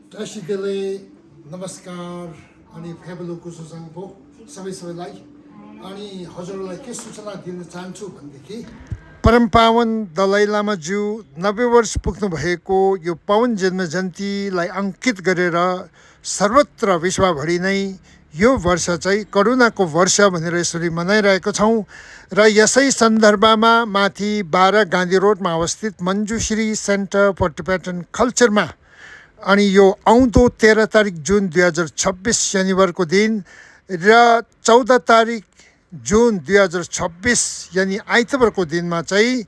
टासिदेले नमस्कार अनि फेबलोको सुझाव सबैलाई अनि हजुरलाई के सूचना दिन चाहन्छु भनेदेखि परम पावन दलाई लामाज्यू 90 वर्ष पुग्नु भएको यो पावन जन्म जयन्तीलाई अंकित गरेर सर्वत्र विश्वभरि नै यो वर्ष चाहिँ करुणाको वर्ष भनेर यसरी मनाइरहेको छौं र यसै सन्दर्भमा माथि 12 गान्धी रोडमा अवस्थित मञ्जुश्री सेन्टर फर टिबेटन कल्चरमा अनि यो आउँदो 13 तारिक जुन 2026 शनिबारको दिन र 14 तारिक जुन 2026 यानी आइतबारको दिनमा चाहिँ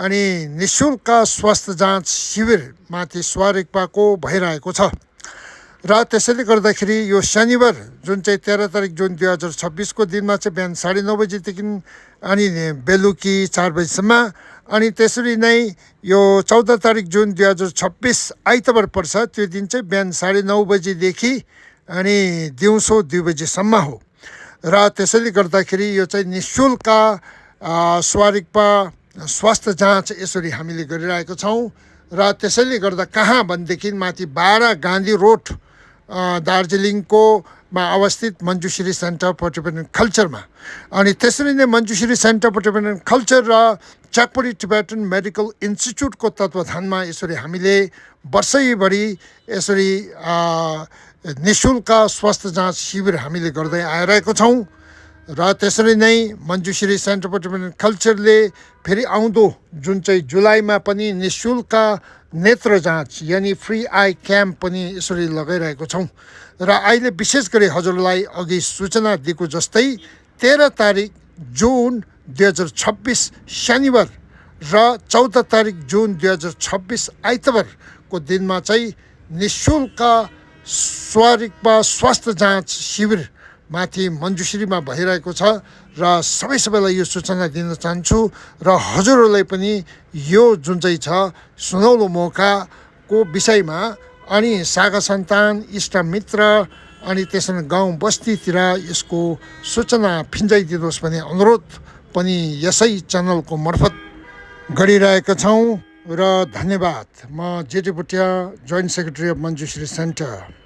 अनि निशुल्क स्वास्थ्य जाँच शिविर माथि स्वारेकपाको भइरहेको छ र त्यसैले गर्दाखेरि यो शनिबार जुन चाहिँ 13 तारिक जुन 2026 को दिनमा चाहिँ बिहान 9:30 बजेदेखि अनि बेलुकी 4 बजेसम्म अनि त्यसरी नै यो 14 तारिक जुन 2026 आइतबार पर्छ त्यो दिन चाहिँ बिहान 9:30 बजेदेखि अनि दिउँसो 2 बजेसम्म हो र त्यसैले गर्दाखेरि यो चाहिँ निशुल्क स्वारेकपा स्वास्थ्य जाँच यसरी हामीले गरिरहेको छौं र त्यसैले गर्दा कहाँ भनेदेखि माथि 12 गान्धी रोड दार्जिलिङको मा अवस्थित मञ्जुश्री सेन्टर फर टिबेटन कल्चरमा अनि त्यसरी नै Manjushree centre for Tibetan culture र च्याकपडी टिबेटन मेडिकल इन्स्टिच्युटको तत्वावधानमा यसरी हामीले वर्षैभरि यसरी निशुल्क स्वास्थ्य जाँच शिविर हामीले गर्दै आइरहेको छौं र त्यसरी नै मञ्जुश्री सेन्टर फर टिबेटन कल्चरले फेरि आउँदो जुन चाहिँ जुलाईमा पनि निशुल्क नेत्र जाँच यानी फ्री आई क्याम्प पनि यसरी लगाइरहेको छौं र अहिले विशेष गरी हजुरलाई अघि सूचना दिएको जस्तै 13 तारिक जुन 2026 शनिबार र 14 तारिक जुन 2026 आइतबारको दिनमा चाहिँ निशुल्क स्वारेकपा स्वास्थ्य जाँच शिविर माथि मञ्जुश्रीमा भइरहेको छ र सबैलाई यो सूचना दिन चाहन्छु र हजुरहरूलाई पनि यो जुन चाहिँ छ सुनौलो मौकाको विषयमा अनि सागा सन्तान इष्टमित्र अनि त्यसरी गाउँ बस्तीतिर यसको सूचना फिन्जाइदिनुहोस् भन्ने अनुरोध पनि यसै च्यानलको मार्फत गरिरहेका छौं र धन्यवाद। म जेटी Bhutia joint secretary of Manjushree centre.